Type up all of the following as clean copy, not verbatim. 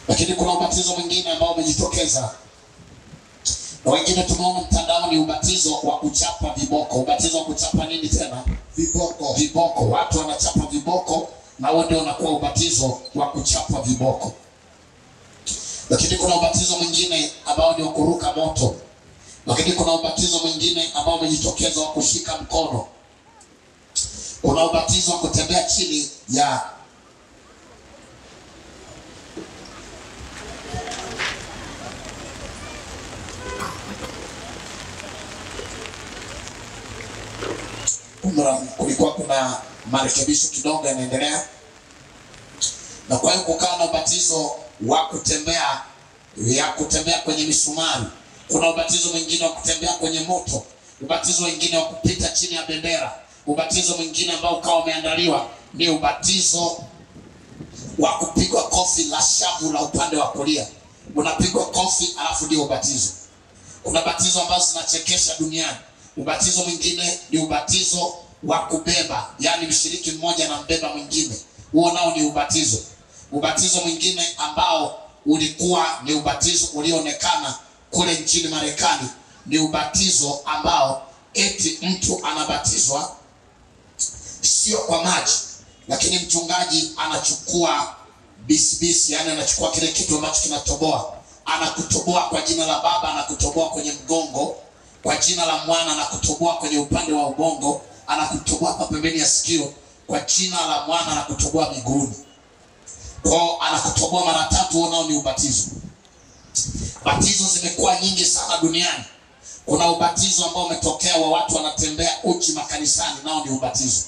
Lakini kuna ubatizo mwingine ambao umejitokeza na wengine tumeona mtandaoni, ubatizo wa kuchapa viboko. Ubatizo wa kuchapa nini tena? Viboko. Viboko. Watu wanachapa viboko, na huo ndio unakuwa ubatizo wa kuchapa viboko. Lakini kuna ubatizo mwingine ambao ni wa kuruka moto. Lakini kuna ubatizo mwingine ambao umejitokeza wa kushika mkono. Kuna ubatizo wa kutembea chini ya kulikuwa kuna marekebisho kidogo yanaendelea, na kwa hiyo kukawa na ubatizo wa kutembea ya kutembea kwenye misumari. Kuna ubatizo mwingine wa kutembea kwenye moto, ubatizo mwingine wa kupita chini ya bendera, ubatizo mwingine ambao ukawa umeandaliwa ni ubatizo wa kupigwa kofi la shavu la upande wa kulia. Unapigwa kofi alafu ndio ubatizo. Kuna batizo ambazo zinachekesha duniani. Ubatizo mwingine ni ubatizo wa kubeba, yani mshiriki mmoja anambeba mwingine, huo nao ni ubatizo. Ubatizo mwingine ambao ulikuwa ni ubatizo ulioonekana kule nchini Marekani ni ubatizo ambao eti mtu anabatizwa sio kwa maji, lakini mchungaji anachukua bisibisi, yani anachukua kile kitu ambacho kinatoboa, anakutoboa kwa jina la Baba, anakutoboa kwenye mgongo, kwa jina la Mwana anakutoboa kwenye upande wa ubongo, anakutoboa hapa pembeni ya sikio, kwa jina la Mwana anakutoboa miguuni. Kwa anakutoboa mara tatu, huo nao ni ubatizo. Batizo zimekuwa nyingi sana duniani. Kuna ubatizo ambao umetokea wa watu wanatembea uchi makanisani, nao ni ubatizo.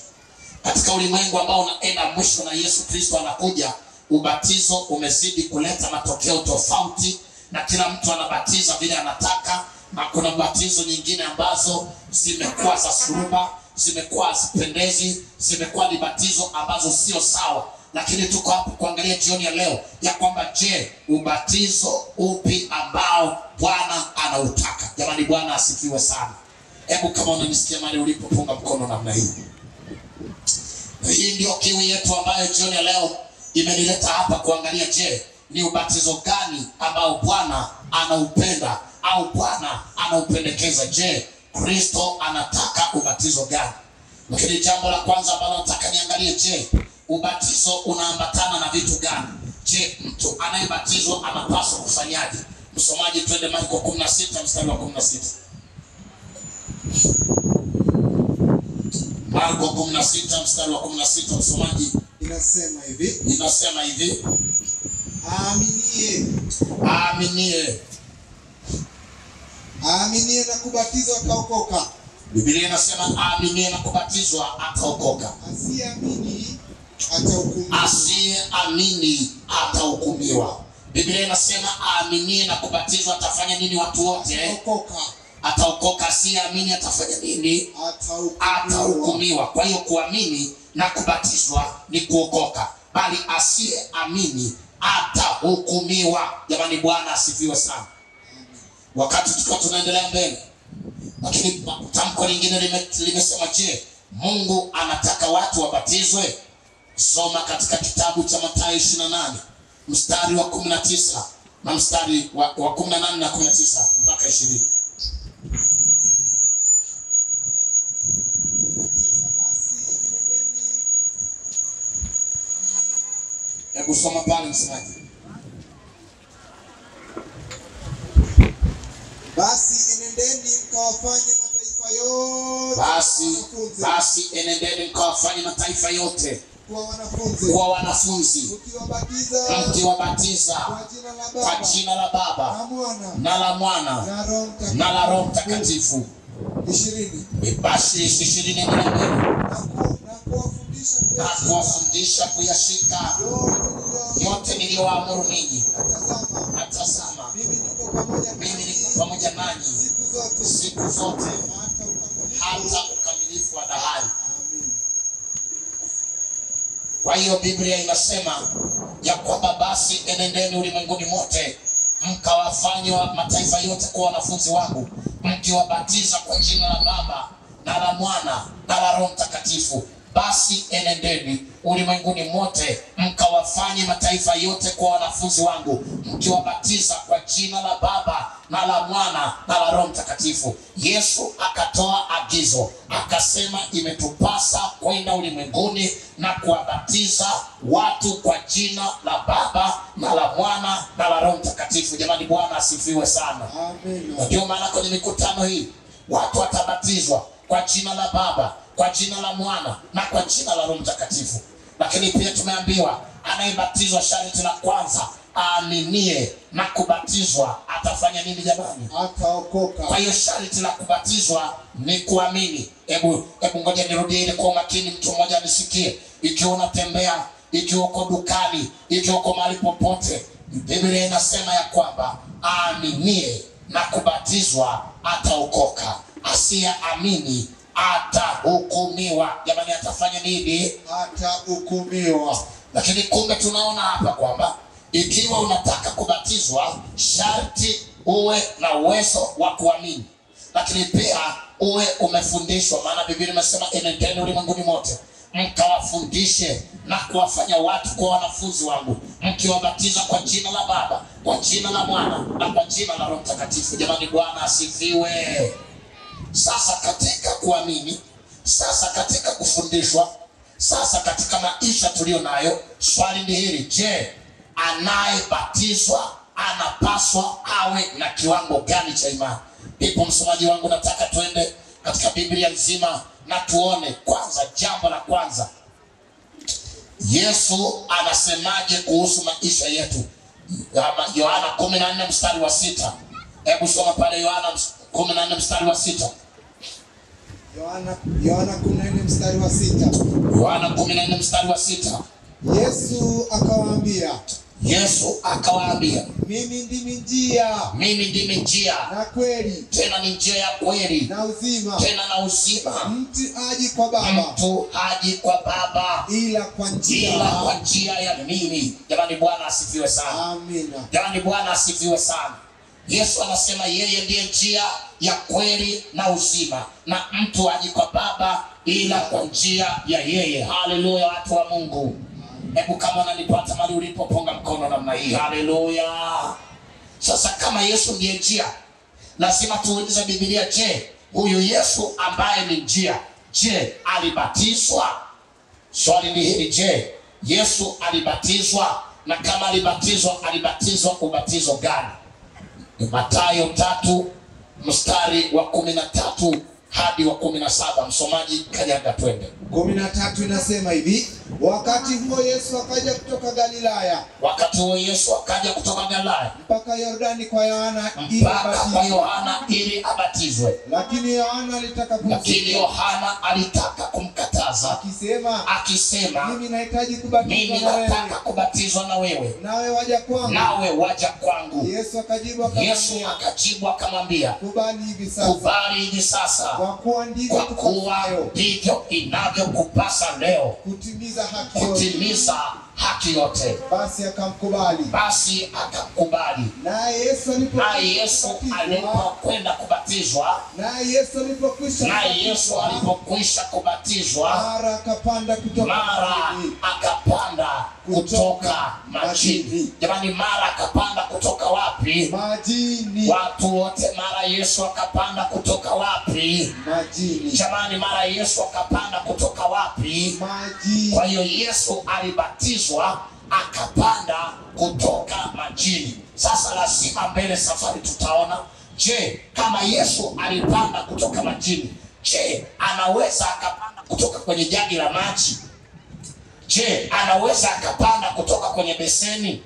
Katika ulimwengu ambao unaenda mwisho na Yesu Kristo anakuja, ubatizo umezidi kuleta matokeo tofauti, na kila mtu anabatiza vile anataka. Na kuna batizo nyingine ambazo zimekuwa za suruba, zimekuwa hazipendezi, zimekuwa ni batizo ambazo sio sawa. Lakini tuko hapo kuangalia jioni ya leo ya kwamba je, ubatizo upi ambao Bwana anautaka? Jamani, Bwana asifiwe sana. Hebu kama unanisikia mahali ulipo, punga mkono namna hii. Hii ndio kiu yetu ambayo jioni ya leo imenileta hapa kuangalia, je, ni ubatizo gani ambao Bwana anaupenda au Bwana anaupendekeza? Je, Kristo anataka ubatizo gani? Lakini jambo la kwanza ambalo nataka niangalie, je, ubatizo unaambatana na vitu gani? Je, mtu anayebatizwa anapaswa kufanyaje? Msomaji, twende Marko 16 mstari wa 16. Marko 16 mstari wa 16, msomaji. Inasema hivi. Inasema hivi. Aaminie. Aaminie. Aaminie na kubatizwa ataokoka. Biblia inasema aaminie na kubatizwa ataokoka. Asiyeamini atahukumiwa. Asiyeamini atahukumiwa. Biblia inasema aaminie na kubatizwa atafanya nini watu wote? Ataokoka. Ataokoka. Asiyeamini atafanya nini? Atahukumiwa. Kwa hiyo kuamini na kubatizwa ni kuokoka, bali asiyeamini atahukumiwa. Jamani, Bwana asifiwe sana. Wakati tukiwa tunaendelea mbele, lakini tamko lingine limesema, je, Mungu anataka watu wabatizwe? Soma katika kitabu cha Mathayo 28 mstari wa 19 na mstari wa 18 na 19 mpaka 20. Hebu soma pale msemaji. Basi enendeni mkawafanye mataifa yote. Basi enendeni mkawafanye mataifa yote kuwa wanafunzi. Kuwa wanafunzi. Mkiwabatiza kwa jina la Baba na la Mwana na la Roho Mtakatifu. 20. Basi 20 na kuwafundisha kuyashika yote niliyowaamuru ninyi. Na tazama, mimi niko pamoja nanyi siku zote hata ukamilifu wa dahari. Kwa hiyo Biblia inasema ya kwamba basi enendeni ulimwenguni mote mkawafanye mataifa yote kuwa wanafunzi wangu, mkiwabatiza kwa jina la Baba na la Mwana na la Roho Mtakatifu. Basi enendeni ulimwenguni mote mkawafanye mataifa yote kwa wanafunzi wangu, mkiwabatiza kwa jina la Baba na la Mwana na la Roho Mtakatifu. Yesu akatoa agizo akasema, imetupasa kwenda ulimwenguni na kuwabatiza watu kwa jina la Baba na la Mwana na la Roho Mtakatifu. Jamani, Bwana asifiwe sana. Amen. Ndio maana kwenye mikutano hii watu watabatizwa kwa jina la Baba, kwa jina la Mwana na kwa jina la Roho Mtakatifu. Lakini pia tumeambiwa anayebatizwa, sharti la kwanza aaminie na kubatizwa atafanya nini jamani? Ataokoka. Kwa hiyo sharti la kubatizwa ni kuamini. Hebu ngoja nirudie ile kwa makini, mtu mmoja anisikie. Ikiwa unatembea, ikiwa uko dukani, ikiwa uko mahali popote, Biblia inasema ya kwamba aaminie na kubatizwa ataokoka, asiyeamini atahukumiwa. Jamani, atafanya nini? Atahukumiwa. Lakini kumbe tunaona hapa kwamba ikiwa unataka kubatizwa sharti uwe na uwezo wa kuamini, lakini pia uwe umefundishwa. Maana Biblia imesema enendeni ulimwenguni mote mkawafundishe na kuwafanya watu kwa wanafunzi wangu, mkiwabatiza kwa jina la Baba, kwa jina la Mwana na kwa jina la Roho Mtakatifu. Jamani, Bwana asifiwe. Sasa katika kuamini, sasa katika kufundishwa, sasa katika maisha tulio nayo, swali ni hili: je, anayebatizwa anapaswa awe na kiwango gani cha imani? Ndipo msomaji wangu, nataka tuende katika Biblia nzima na tuone kwanza, jambo la kwanza, Yesu anasemaje kuhusu maisha yetu? Yohana 14 mstari wa 6. Hebu soma pale Yohana 14 mstari wa 6. Yohana 14 mstari wa 6. Yohana 14 mstari wa 6. Yesu akawaambia, Yesu akawaambia, mimi ndimi njia, mimi ndimi njia na kweli, tena ni njia ya kweli na uzima, tena na uzima. Mtu haji kwa Baba, mtu haji kwa Baba ila kwa njia, ila kwa njia ya mimi. Jamani, Bwana asifiwe sana. Amina. Jamani, Bwana asifiwe sana. Yesu anasema yeye ndiye njia ya kweli na uzima, na mtu haji kwa Baba ila kwa njia ya yeye. Haleluya, watu wa Mungu. Hebu kama unanipata mahali ulipo, ponga mkono namna hii. Haleluya. Sasa kama Yesu ndiye njia, lazima tuulize Biblia, je, huyu Yesu ambaye ni njia, je, alibatizwa? Swali ni hili, je, Yesu alibatizwa? Na kama alibatizwa, alibatizwa ubatizo gani? Ni Mathayo 3 mstari wa 13 hadi wa 17. Msomaji kanyaga twende. 13 inasema hivi: wakati huo Yesu akaja kutoka Galilaya, wakati huo Yesu akaja kutoka Galilaya mpaka Yordani kwa Yohana ili mpaka kwa Yohana ili abatizwe. Lakini Yohana alitaka lakini Yohana alitaka kumkataza akisema, mimi nahitaji kubatizwa, mimi nataka kubatizwa na wewe, nawe waja kwangu, nawe waja kwangu. Yesu akajibu akamwambia, Yesu akajibu akamwambia, kubali hivi sasa, kubali hivi sasa, kwa kuwa ndivyo inavyokupasa leo kutimiza haki yote, kutimiza haki yote. Basi akamkubali, basi akamkubali. Naye Yesu alipokwenda kubatizwa, naye Yesu alipokwisha, naye Yesu alipokwisha kubatizwa, mara akapanda kutoka, mara akapanda kutoka majini. Jamani, mara akapanda kutoka wapi? Majini. Watu wote, mara Yesu akapanda kutoka wapi? Majini. Jamani, mara Yesu akapanda kutoka wapi? Majini. Kwa hiyo Yesu alibatizwa akapanda kutoka majini. Sasa lazima mbele safari tutaona, je, kama Yesu alipanda kutoka majini, je, anaweza akapanda kutoka kwenye jagi la maji? Je, anaweza akapanda kutoka kwenye beseni?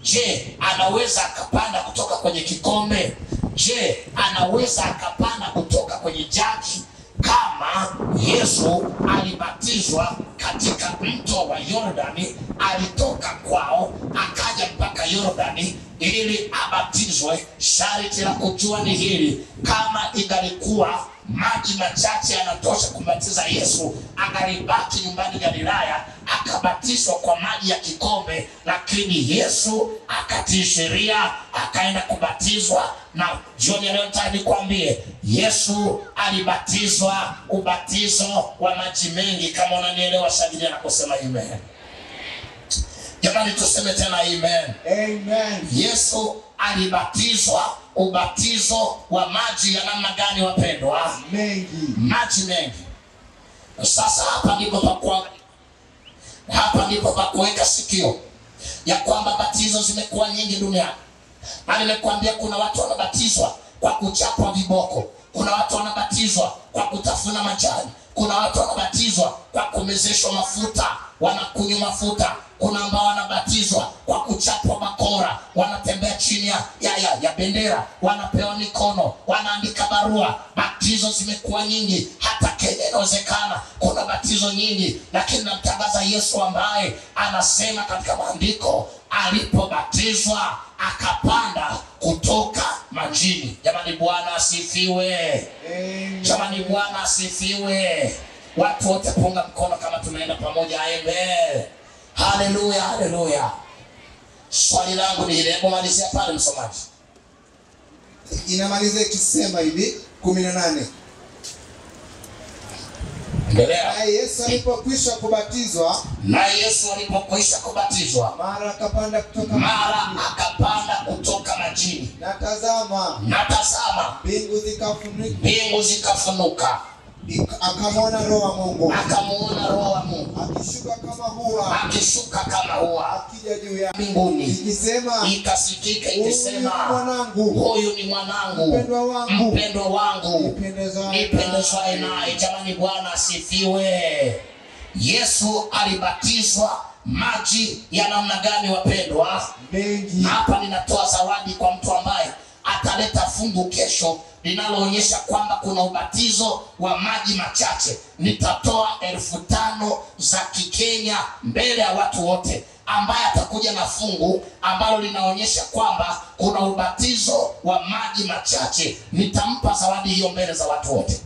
Je, anaweza akapanda kutoka kwenye kikombe? Je, anaweza akapanda kutoka kwenye jagi? Kama Yesu alibatizwa katika mto wa Yordani, alitoka kwao akaja mpaka Yordani ili abatizwe. Sharti la kujua ni hili: kama ingalikuwa maji machache yanatosha kumbatiza Yesu, angalibaki nyumbani Galilaya akabatizwa kwa maji ya kikombe, lakini Yesu akatii sheria akaenda kubatizwa. Na jioni leo nataka nikwambie, Yesu alibatizwa ubatizo wa maji mengi. Kama unanielewa shangilia na kusema amen. Jamani, tuseme tena amen. Amen. Yesu alibatizwa ubatizo wa maji ya namna gani wapendwa? Mengi. Maji mengi. Sasa hapa ndipo pa hapa ndipo pa kuweka sikio ya kwamba batizo zimekuwa nyingi duniani. Na nimekuambia kuna watu wanabatizwa kwa kuchapwa viboko, kuna watu wanabatizwa kwa kutafuna majani, kuna watu wanabatizwa kwa kumezeshwa mafuta, wanakunywa mafuta, kuna ambao wanabatizwa kwa kuchapwa bakora, wanatembea chini ya bendera, wanapewa mikono, wanaandika barua. Batizo zimekuwa nyingi, hata Kenya inawezekana kuna batizo nyingi, lakini namtangaza Yesu ambaye anasema katika maandiko alipobatizwa akapanda kutoka majini. Jamani, Bwana asifiwe. Jamani, Bwana asifiwe. Watu wote punga mkono kama tumeenda pamoja. Amen. Haleluya, haleluya. Swali langu ni hili, hebu malizia pale msomaji. Inamaliza ikisema hivi 18. Endelea. Naye Yesu alipokwisha kubatizwa, naye Yesu alipokwisha kubatizwa, mara akapanda kutoka majini. Na tazama, mbingu zikafunuka, mbingu zikafunuka, akamwona Roho wa Mungu, akishuka kama hua, akija juu ya mbinguni, ikisema, ikasikika ikisema, huyu ni mwanangu mpendwa wangu, nipendezwaye naye. Jamani, Bwana asifiwe. Yesu alibatizwa maji ya namna gani wapendwa? Mengi. Hapa ninatoa zawadi kwa mtu ambaye ataleta fungu kesho linaloonyesha kwamba kuna ubatizo wa maji machache. Nitatoa 5,000 za Kikenya mbele ya watu wote ambaye atakuja na fungu ambalo linaonyesha kwamba kuna ubatizo wa maji machache. Nitampa zawadi hiyo mbele za watu wote.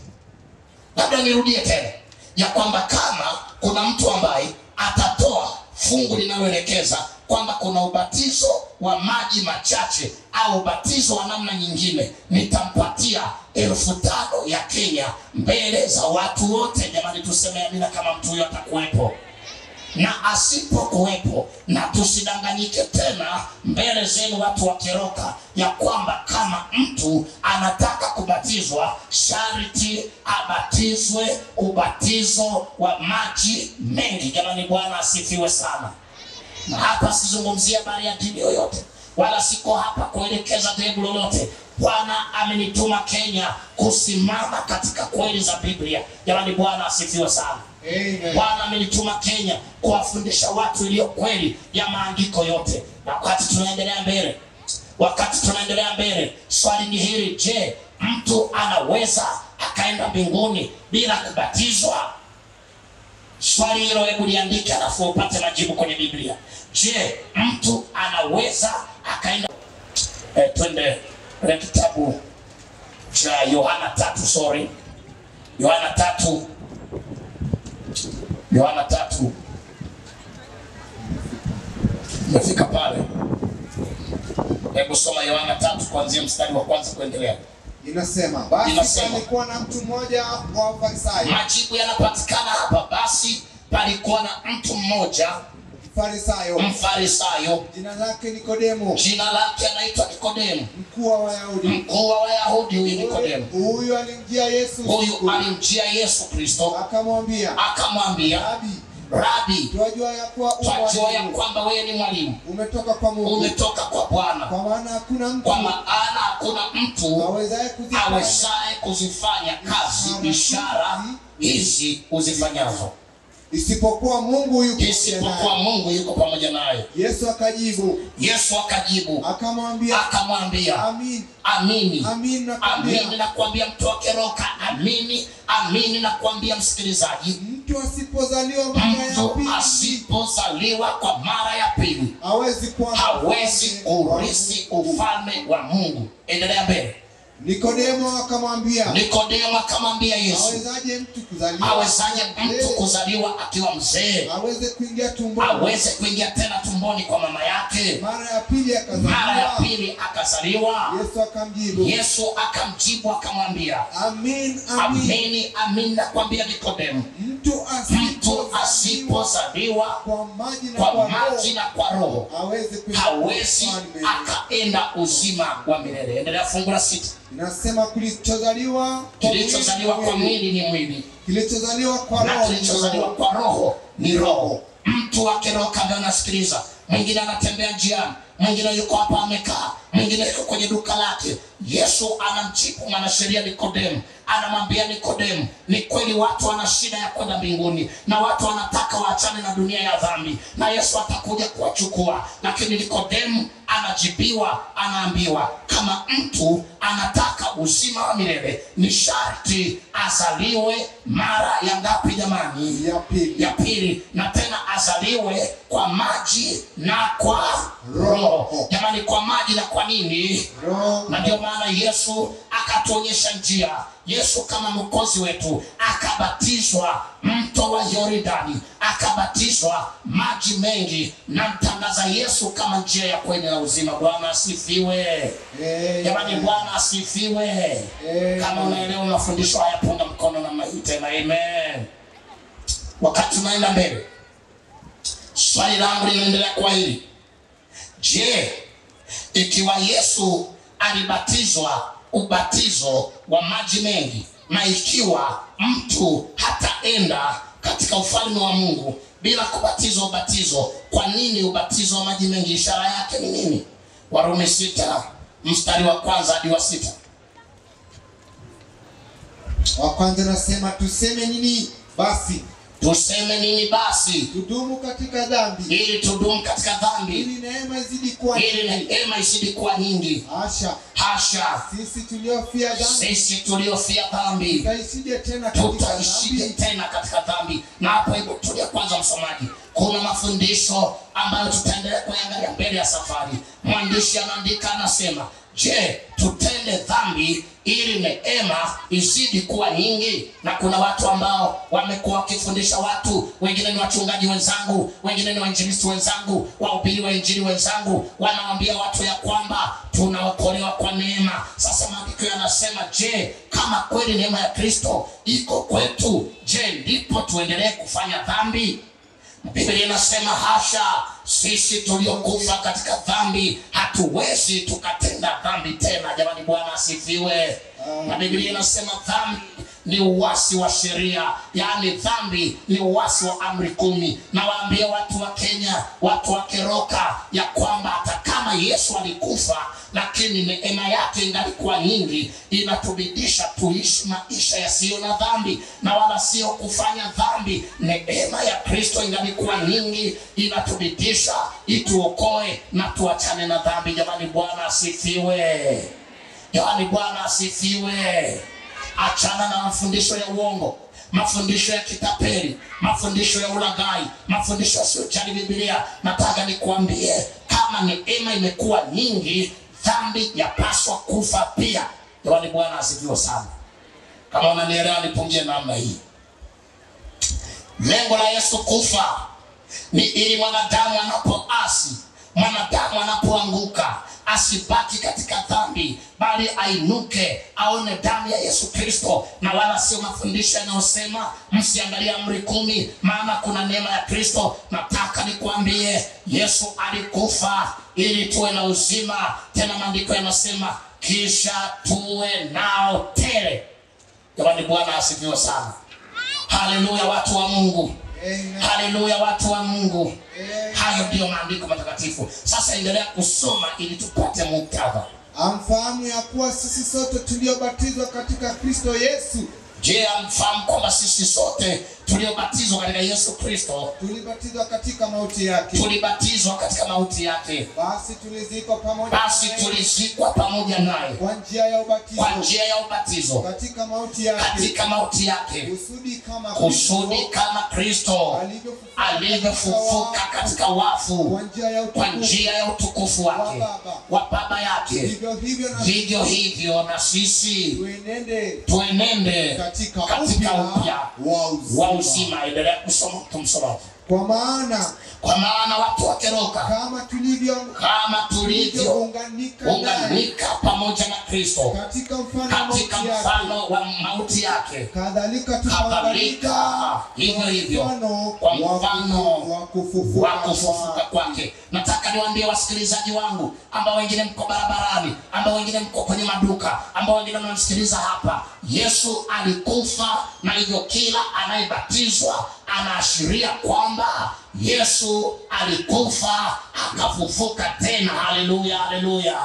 Labda nirudie tena ya kwamba kama kuna mtu ambaye atatoa fungu linaloelekeza kwamba kuna ubatizo wa maji machache au ubatizo wa namna nyingine, nitampatia 5,000 ya Kenya mbele za watu wote. Jamani, tuseme amina kama mtu huyo atakuwepo. Na asipokuwepo, na tusidanganyike tena mbele zenu watu wa Keroka ya kwamba kama mtu anataka kubatizwa sharti abatizwe ubatizo wa maji mengi. Jamani, Bwana asifiwe sana. Na hapa sizungumzia habari ya dini yoyote, wala siko hapa kuelekeza dhehebu lolote. Bwana amenituma Kenya kusimama katika kweli za Biblia. Jamani, Bwana asifiwe sana. Amen. Bwana amenituma Kenya kuwafundisha watu iliyo kweli ya maandiko yote. Na wakati tunaendelea mbele, swali ni hili: je, mtu anaweza akaenda mbinguni bila kubatizwa? Swali hilo hebu liandike alafu upate majibu kwenye Biblia. Je, mtu anaweza akaenda? Twende kwenye kitabu cha Yohana 3, Yohana 3. Yohana 3. Nimefika pale. Hebu soma Yohana 3 kuanzia mstari wa kwanza kuendelea. Inasema, basi palikuwa na mtu mmoja wa Farisayo. Majibu yanapatikana hapa. Basi palikuwa na mtu mmoja Mfarisayo, jina lake Nikodemo. Jina lake anaitwa Nikodemo, mkuu wa Wayahudi. Mkuu wa Wayahudi huyu Nikodemo. Huyu alimjia Yesu. Huyu alimjia Yesu Kristo akamwambia, Rabi, twajua ya kwamba wewe ni mwalimu, umetoka kwa Mungu, umetoka kwa Bwana, kwa maana hakuna mtu awezaye kuzifanya kazi ishara hizi uzifanyazo isipokuwa Mungu yuko pamoja naye. Yesu akajibu, akamwambia, amini, amini, amini nakwambia mtu wa Keroka, amini, amini nakwambia msikilizaji, mtu asipozaliwa kwa mara ya pili hawezi kurithi ufalme wa Mungu. Endelea mbele. Nikodemo akamwambia, Nikodemo akamwambia Yesu, awezaje mtu kuzaliwa? Awezaje mtu kuzaliwa akiwa mzee? Aweze kuingia tumboni? Aweze kuingia tena tumboni kwa mama yake? Mara ya pili akazaliwa. Mara ya pili akazaliwa. Yesu akamjibu. Yesu akamjibu akamwambia, amin, amin, amin, amin nakwambia Nikodemo, mtu asipozaliwa kwa maji na kwa maji na kwa roho hawezi akaenda uzima wa milele. Endelea fungu la 6. Inasema kilichozaliwa kwa mwili ni mwili, kilichozaliwa kwa roho, kilichozaliwa kwa roho ni roho. Mtu wa kiroho kama anasikiliza, mwingine anatembea njiani, mwingine yuko hapa amekaa, mwingine yuko kwenye duka lake. Yesu anamjibu mwanasheria Nikodemo, anamwambia Nikodemo, ni kweli watu wana shida ya kwenda mbinguni na watu wanataka waachane na dunia ya dhambi, na Yesu atakuja kuwachukua. Lakini Nikodemo anajibiwa, anaambiwa kama mtu anataka uzima wa milele ni sharti azaliwe mara ya ngapi jamani? Ya pili. Ya pili, na tena azaliwe kwa maji na kwa roho. Jamani, kwa maji na kwa nini? Roho. Na ndio maana Yesu akatuonyesha njia. Yesu kama mwokozi wetu akabatizwa mto wa Yordani, akabatizwa maji mengi, na mtangaza Yesu kama njia ya kweli na uzima. Bwana asifiwe. Jamani, Bwana asifiwe. Kama unaelewa mafundisho haya, punga mkono na maite na amen. Wakati tunaenda mbele, swali langu linaendelea kwa hili. Je, ikiwa Yesu alibatizwa ubatizo wa maji mengi, na ikiwa mtu hataenda katika ufalme wa Mungu bila kubatizwa ubatizo, kwa nini ubatizo wa maji mengi? Ishara yake ni nini? Warumi 6 mstari wa 1 hadi wa 6. Wa kwanza nasema, tuseme nini basi? Tuseme nini basi? Tudumu katika dhambi, ili tudumu katika dhambi, ili neema izidi kuwa nyingi. Ili neema izidi kuwa nyingi. Hasha. Hasha. Sisi tuliofia dhambi, sisi tuliofia dhambi, tutaishije tena katika tutaishije dhambi? Tena katika dhambi. Na hapo hebu tulia kwanza, msomaji. Kuna mafundisho ambayo tutaendelea kuangalia mbele ya safari. Mwandishi anaandika, anasema, je, tutende dhambi ili neema izidi kuwa nyingi? Na kuna watu ambao wamekuwa wakifundisha watu, wengine ni wachungaji wenzangu, wengine ni wainjilisti wenzangu, wahubiri wa injili wenzangu, wanawaambia watu ya kwamba tunaokolewa kwa neema. Sasa maandiko yanasema, je, kama kweli neema ya Kristo iko kwetu, je, ndipo tuendelee kufanya dhambi? Biblia inasema hasha, sisi tuliokufa katika dhambi hatuwezi tukatenda dhambi tena. Jamani, Bwana asifiwe. Na Biblia inasema dhambi ni uasi wa sheria, yaani dhambi ni uasi wa amri 10. Na waambie watu wa Kenya, watu wa Keroka, ya kwamba hata kama Yesu alikufa, lakini neema yake ingalikuwa nyingi, inatubidisha tuishi maisha yasiyo na dhambi na wala sio kufanya dhambi. Neema ya Kristo ingalikuwa nyingi, inatubidisha ituokoe na tuachane na dhambi. Jamani, Bwana asifiwe. Jamani, Bwana asifiwe. Achana na mafundisho ya uongo, mafundisho ya kitapeli, mafundisho ya ulaghai, mafundisho yasiyojali Biblia. Nataka nikuambie, kama neema imekuwa nyingi, dhambi yapaswa kufa pia. Jamani, Bwana asifiwe sana. Kama unanielewa nipungie namna hii. Lengo la Yesu kufa ni ili mwanadamu anapoasi, mwanadamu anapoanguka, asibaki katika dhambi, bali ainuke, aone damu ya Yesu Kristo, na wala sio mafundisho yanayosema msiangalie amri 10, maana kuna neema ya Kristo. Nataka nikuambie, Yesu alikufa ili tuwe na uzima. Tena maandiko yanasema kisha tuwe nao tele. Jamani, Bwana asifiwe sana. Haleluya, watu wa Mungu. Haleluya, watu wa Mungu. Hayo ndio maandiko matakatifu. Sasa endelea kusoma ili tupate muktadha. Amfahamu ya kuwa sisi sote tuliobatizwa katika Kristo Yesu. Je, amfahamu kwamba sisi sote Tuliobatizwa katika Yesu Kristo tulibatizwa katika mauti yake. Tulibatizwa katika mauti yake. Basi tulizikwa pamoja. Basi tulizikwa pamoja naye kwa njia ya ubatizo. Kwa njia ya ubatizo. Katika mauti yake. Katika mauti yake. Kusudi kama Kristo alivyofufuka katika wafu kwa njia ya utukufu wake wa Baba yake. Vivyo hivyo na sisi tuenende katika upya wa uzima. Endelea kusoma, tumsoma. Kwa maana watu wakeroka, kama tulivyo unganika pamoja na Kristo katika mfano wa mauti yake, kadhalika tutaunganika hivyo hivyo kwa mfano wa kufufuka kwake. Nataka niwaambie wasikilizaji wangu, ambao wengine mko barabarani, ambao wengine mko kwenye maduka, ambao wengine mnanisikiliza hapa, Yesu alikufa, na hivyo kila anayebatizwa anaashiria kwamba Yesu alikufa akafufuka tena. Haleluya, haleluya.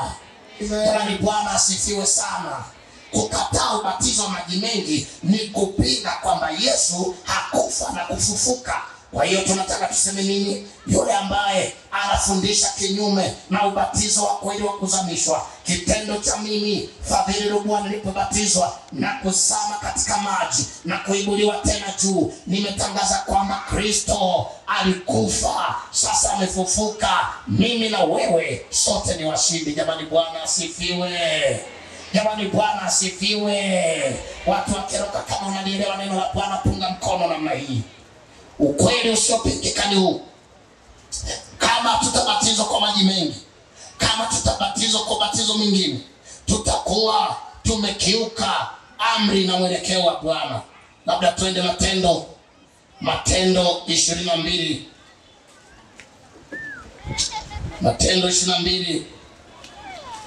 Jamani, Bwana asifiwe sana. Kukataa ubatizo wa maji mengi ni kupinga kwamba Yesu hakufa na kufufuka. Kwa hiyo tunataka tuseme nini? Yule ambaye anafundisha kinyume na ubatizo wa kweli wa kuzamishwa, kitendo cha mimi Fadhili Rugwa nilipobatizwa na kuzama katika maji na kuibuliwa tena juu, nimetangaza kwamba Kristo alikufa, sasa amefufuka. Mimi na wewe sote ni washindi. Jamani, Bwana asifiwe. Jamani, Bwana asifiwe. Watu wakeroka, kama unalielewa neno la Bwana, punga mkono namna hii. Ukweli usiopingika ni huu: kama tutabatizwa kwa maji mengi, kama tutabatizwa kwa batizo mwingine, tutakuwa tumekiuka amri na mwelekeo wa Bwana. Labda tuende Matendo 22. Matendo 22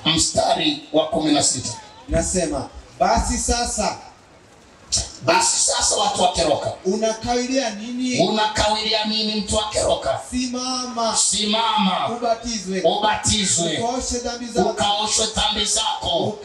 mstari wa 16. Nasema, basi sasa watu wakeroka, unakawilia nini? Unakawilia nini mtu wakeroka? Simama, ubatizwe, ukaoshe dhambi zako,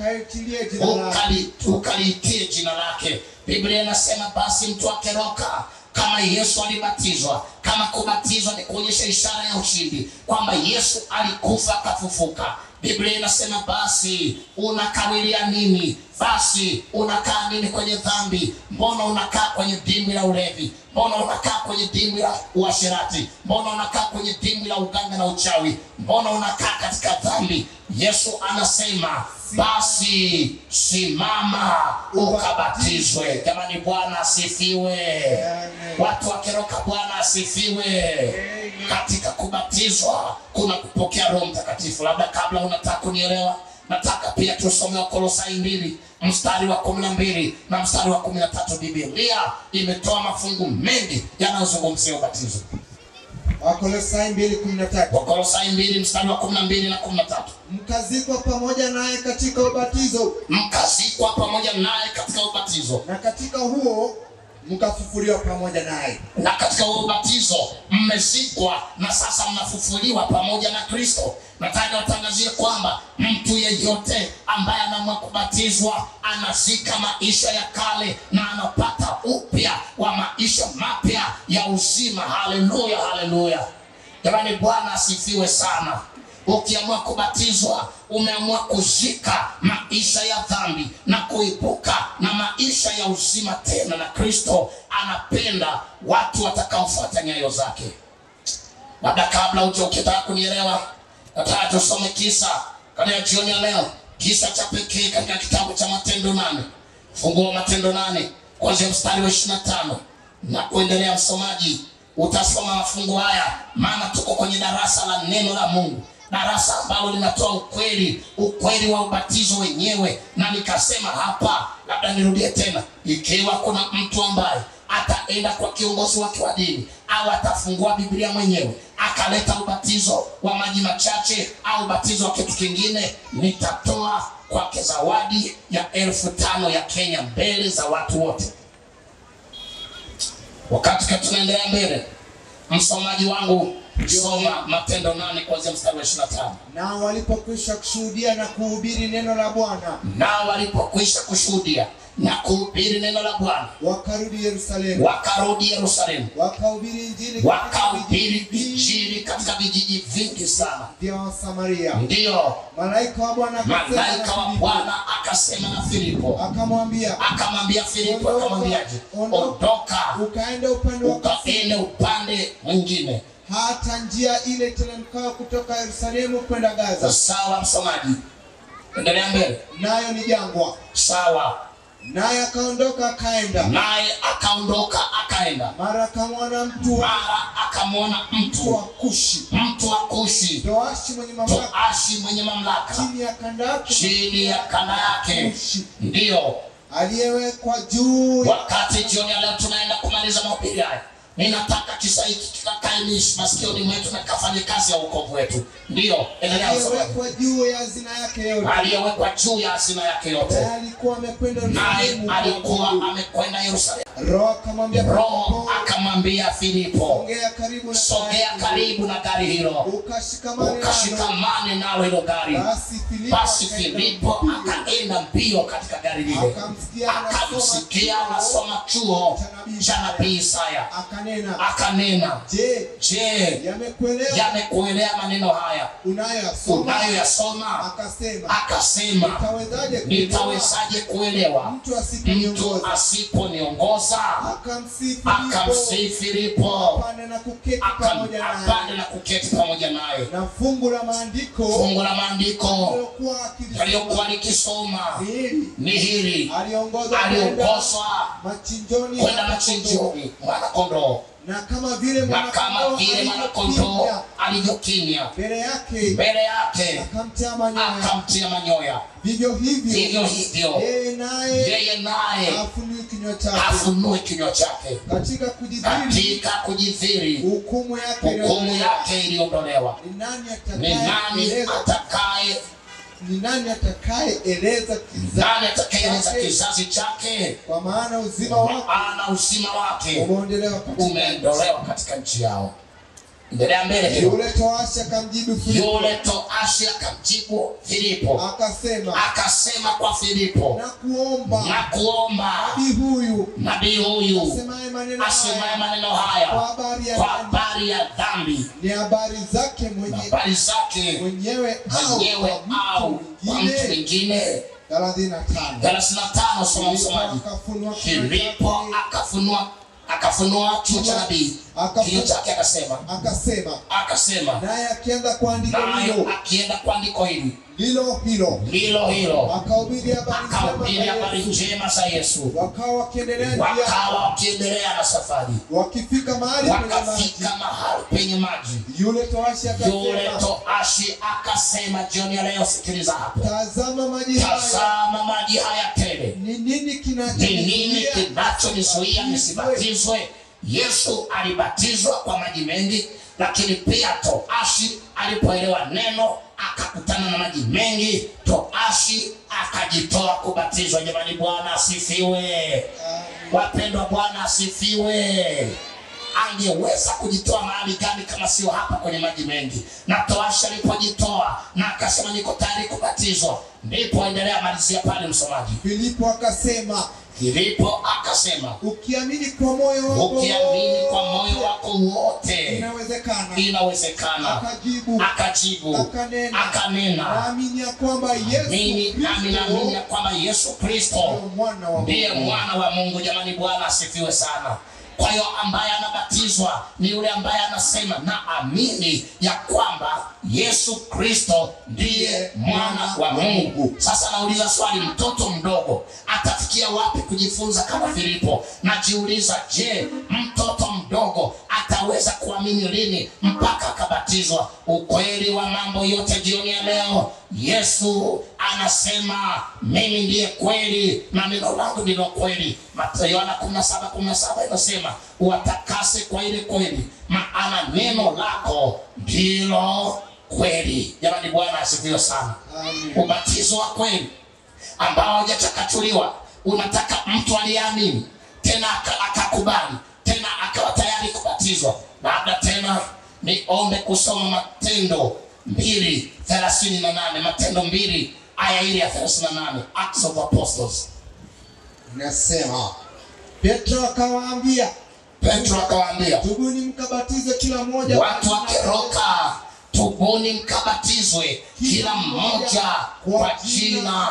ukaliitie jina lake. Biblia inasema basi mtu akeroka, kama Yesu alibatizwa, kama kubatizwa ni kuonyesha ishara ya ushindi kwamba Yesu alikufa akafufuka. Biblia inasema basi unakawilia nini? Basi unakaa nini kwenye dhambi? Mbona unakaa kwenye dimbwi la ulevi? Mbona unakaa kwenye dimbwi la uasherati? Mbona unakaa kwenye dimbwi la uganga na uchawi? Mbona unakaa katika dhambi? Yesu anasema basi simama ukabatizwe. Jamani, Bwana asifiwe. Watu wakeroka, Bwana asifiwe. Katika kubatizwa kuna kupokea Roho Mtakatifu. Labda kabla unataka kunielewa, nataka pia tusome Wakolosai 2 mstari wa 12 na mstari wa 13. Biblia imetoa mafungu mengi yanayozungumzia ubatizo. Wakolosai 2:13. Wakolosai 2 mstari wa 12 na 13. Mkazikwa pamoja naye katika ubatizo. Mkazikwa pamoja naye katika ubatizo. Na katika huo mkafufuliwa pamoja naye. Na katika huo ubatizo mmezikwa na sasa mnafufuliwa pamoja na Kristo. Nataka niwatangazie kwamba mtu yeyote ambaye anaamua kubatizwa anazika maisha ya kale na anapata upya wa maisha mapya ya uzima. Haleluya, haleluya. Jamani, Bwana asifiwe sana. Ukiamua kubatizwa, umeamua kuzika maisha ya dhambi na kuibuka na maisha ya uzima tena, na Kristo anapenda watu watakaofuata nyayo zake. Labda kabla ukitaka kunielewa, nataka tusome kisa katika jioni ya leo, kisa cha pekee katika kitabu cha Matendo 8. Fungua Matendo 8 kuanzia mstari wa 25 na kuendelea. Msomaji utasoma mafungu haya, maana tuko kwenye darasa la neno la Mungu, darasa ambalo linatoa ukweli, ukweli wa ubatizo wenyewe. Na nikasema hapa, labda nirudie tena, ikiwa kuna mtu ambaye ataenda kwa kiongozi wake wa dini au atafungua Biblia mwenyewe akaleta ubatizo wa maji machache au ubatizo wa kitu kingine, nitatoa kwake zawadi ya 5,000 ya Kenya mbele za watu wote. Wakati tunaendelea mbele, msomaji wangu, soma Matendo 8 kuanzia mstari wa 25. Nao walipokwisha kushuhudia na kuhubiri neno la Bwana. Nao walipokwisha kushuhudia Na kuhubiri neno la Bwana. Wakarudi Yerusalemu. Wakarudi Yerusalemu. Wakahubiri Injili. Wakahubiri Injili katika vijiji vingi sana vya Samaria. Ndio. Malaika wa Bwana akasema na Filipo. Akamwambia Filipo, akamwambiaje? Ondoka ukaende upande wa ukaende upande mwingine, hata njia ile iteremkayo kutoka Yerusalemu kwenda Gaza. Sawa msomaji, endelea mbele. Nayo ni jangwa. Sawa. Naye akaondoka akaenda. Mara akamwona mtu wa Kushi. Mtu wa Kushi. Toashi mwenye mamlaka. Chini ya kanda yake. Ndio. Aliyewekwa juu. Wakati jioni ya leo tunaenda kumaliza mahubiri haya, ninataka kisa hiki kikakae masikioni mwetu na kikafanye kazi ya wokovu wetu. Ndio, endelea. Aliyewekwa juu ya hazina yake yote. Naye alikuwa amekwenda Yerusalemu. Roho akamwambia Filipo, sogea karibu na gari hilo, ukashikamane nalo hilo gari. Basi Filipo akaenda mbio katika gari lile, akamsikia anasoma chuo cha nabii Isaya. Akanena, je, yamekuelea maneno haya unayoyasoma? Akasema, nitawezaje kuelewa mtu asiponiongoza? Akamsihi Filipo apande na kuketi pamoja naye. Na fungu la maandiko aliyokuwa likisoma ni hili: aliongozwa kwenda machinjoni mwana kondoo, na kama vile mwana kondoo alivyokimya mbele yake akamtia manyoya, vivyo hivyo yeye naye afunue kinywa chake katika kujidhiri hukumu yake iliondolewa. Ni nani atakayeeleza kizazi chake? Kwa maana uzima wake umeondolewa katika nchi yao. Endelea mbele. Yule toashi akamjibu Filipo akasema kwa Filipo, na kuomba nabii huyu asemaye maneno haya kwa habari ya dhambi, ni habari zake mwenyewe au kwa mtu mwingine? 35. Soma msomaji. Filipo akafunua chuo cha nabii kinywa chake, akasema, naye akienda kuandiko hili lilo hilo akahubiri habari njema za Yesu. Wakawa wakiendelea na safari, wakifika mahali penye maji, yule toashi akasema, jioni ya leo sikiliza hapo, tazama maji haya tele, ni nini kinachonizuia nisibatizwe? Yesu alibatizwa kwa maji mengi, lakini pia toashi alipoelewa neno akakutana na maji mengi, toashi akajitoa kubatizwa. Jamani, Bwana asifiwe. Wapendwa, Bwana asifiwe. Angeweza kujitoa mahali gani kama sio hapa kwenye maji mengi? Na toashi alipojitoa na akasema niko tayari kubatizwa, ndipo endelea, malizia pale msomaji. Filipo akasema, ukiamini kwa moyo wako wote inawezekana. Akajibu akanena, naamini ya kwamba Yesu Kristo ndiye mwana wa Mungu. Jamani, Bwana asifiwe sana. Kwa hiyo ambaye anabatizwa ni yule ambaye anasema naamini ya kwamba Yesu Kristo ndiye mwana wa Mungu. Sasa nauliza swali, mtoto mdogo atafikia wapi kujifunza kama Filipo? Najiuliza, je, mtoto mdogo ataweza kuamini lini mpaka akabatizwa? Ukweli wa mambo yote jioni ya leo, Yesu anasema mimi ndiye kweli na neno langu ndilo kweli. Yohana 17:17 inasema uwatakase kwa ile kweli, maana neno lako ndilo kweli. Jamani, Bwana asifiwe sana. Ubatizo wa kweli ambao hujachakachuliwa unataka mtu aliyeamini tena akakubali tena akawa tayari kubatizwa. Labda tena niombe kusoma Matendo 2:38, Matendo 2 aya ile ya 38, Acts of Apostles. Inasema, Petro akawaambia, Petro akawaambia, tubuni mkabatizwe kila mmoja, watu wakiroka, tubuni mkabatizwe kila mmoja kwa jina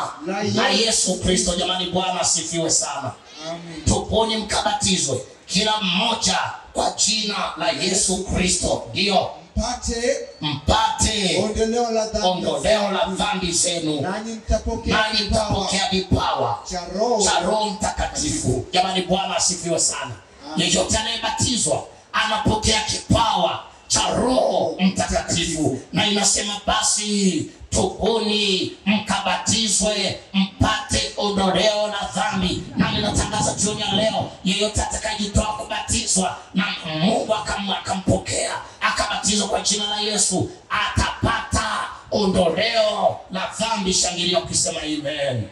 la Yesu Kristo. Jamani, Bwana asifiwe sana. Amen. Tubuni mkabatizwe kila mmoja kwa jina la Yesu Kristo, ndio mpate mpate ondoleo la dhambi, ondoleo la dhambi zenu, nanyi mtapokea nanyi mtapokea vipawa cha Roho cha Roho Mtakatifu. Jamani, Bwana asifiwe sana. Yeyote anayebatizwa anapokea kipawa cha Roho Mtakatifu, na inasema basi tubuni mkabatizwe mpate ondoleo la dhambi. Na ninatangaza jioni ya leo, yeyote atakayejitoa kubatizwa na Mungu akampokea akabatizwa kwa jina la Yesu atapata ondoleo la dhambi. Shangilia ukisema amen.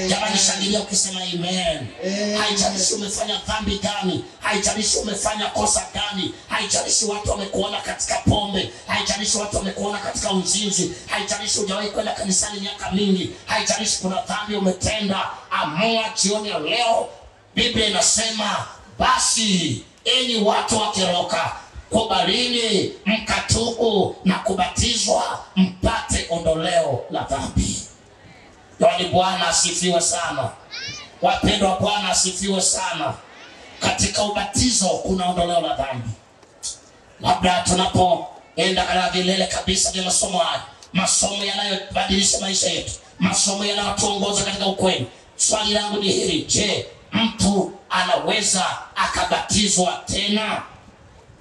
Jamani, shangilia ukisema amen. Haijalishi umefanya dhambi gani, haijalishi umefanya kosa gani, haijalishi watu wamekuona katika pombe, haijalishi watu wamekuona katika uzinzi, haijalishi hujawahi kwenda kanisani miaka mingi, haijalishi kuna dhambi umetenda, amua jioni ya leo. Biblia inasema basi enyi watu wa Keroka, kubalini mkatubu na kubatizwa mpate ondoleo la dhambi. Jamani, Bwana asifiwe sana. Wapendwa, Bwana asifiwe sana. Katika ubatizo kuna ondoleo la dhambi. Labda tunapoenda katika vilele kabisa vya masomo haya, masomo yanayobadilisha maisha yetu, masomo yanayotuongoza katika ukweli, swali langu ni hili: je, mtu anaweza akabatizwa tena?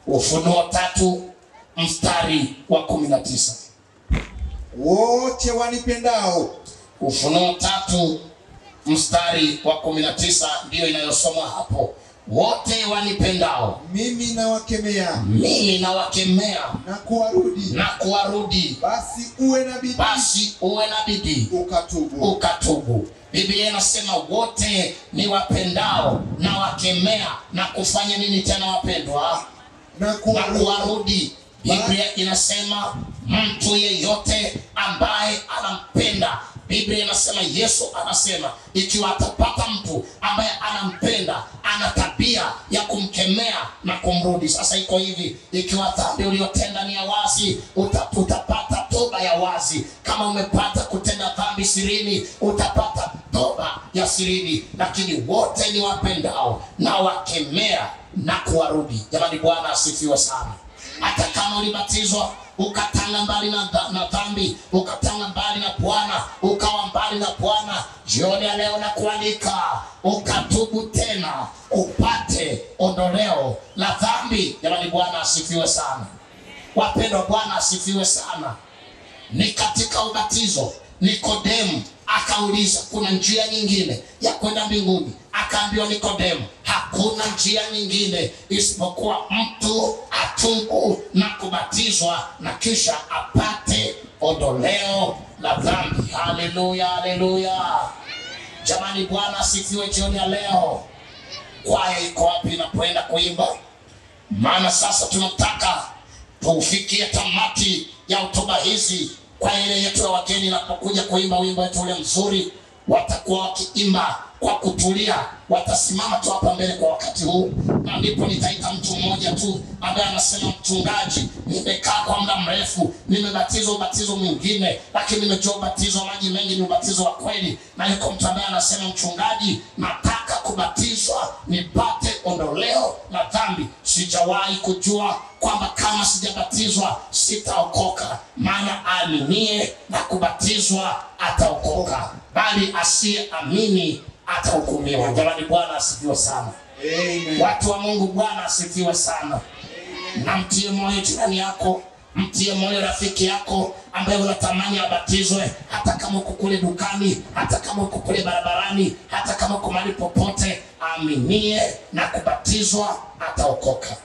Ufunuo 3 mstari wa 19. Wote wanipendao. Ufunuo 3 mstari wa 19 ndiyo inayosomwa hapo. Wote wanipendao mimi nawakemea, mimi nawakemea na kuwarudi, na kuwarudi. Basi uwe na bidii, basi uwe na bidii ukatubu, ukatubu. Biblia inasema wote ni wapendao na wakemea na kufanya nini tena wapendwa? Na kuwarudi. Biblia inasema mtu yeyote ambaye anampenda, Biblia inasema, Yesu anasema ikiwa atapata mtu ambaye anampenda, ana tabia ya kumkemea na kumrudi. Sasa iko hivi, ikiwa dhambi uliyotenda ni ya wazi, utapata toba ya wazi. Kama umepata kutenda dhambi sirini, utapata toba ya sirini. Lakini wote ni wapendao na wakemea na kuwarudi. Jamani, Bwana asifiwe sana. Hata kama ulibatizwa ukatanga mbali na dhambi, ukatanga mbali na Bwana, ukawa mbali na Bwana, jioni ya leo nakualika ukatubu tena upate ondoleo la dhambi. Jamani, Bwana asifiwe sana. Wapendwa, Bwana asifiwe sana. Ni katika ubatizo Nikodemu akauliza kuna njia nyingine ya kwenda mbinguni? Akaambiwa Nikodemu, hakuna njia nyingine isipokuwa mtu atubu na kubatizwa na kisha apate ondoleo la dhambi. Haleluya, haleluya. Jamani, Bwana asifiwe jioni ya leo. Kwaya iko wapi inapoenda kuimba? Maana sasa tunataka tufikie tamati ya hotuba hizi. Kwa ile yetu ya wageni inapokuja kuimba wimbo wetu ule mzuri, watakuwa wakiimba kwa kutulia, watasimama tu hapa mbele kwa wakati huu, na ndipo nitaita mtu mmoja tu ambaye anasema, mchungaji, nimekaa kwa muda mrefu, nimebatizwa ubatizo mwingine, lakini nimejua ubatizo wa maji mengi ni ubatizo wa kweli. Na yuko mtu ambaye anasema, mchungaji, nataka kubatizwa nipate ondoleo la dhambi. Sijawahi kujua kwamba kama sijabatizwa sitaokoka, maana aaminie na kubatizwa ataokoka, bali asiyeamini atahukumiwa. Jamani, Bwana asifiwe sana. Amen. Watu wa Mungu, Bwana asifiwe sana. Na mtie moyo jirani yako, mtie moyo rafiki yako ambaye unatamani abatizwe, hata kama uko kule dukani, hata kama uko kule barabarani, hata kama uko mahali popote, aaminie na kubatizwa ataokoka.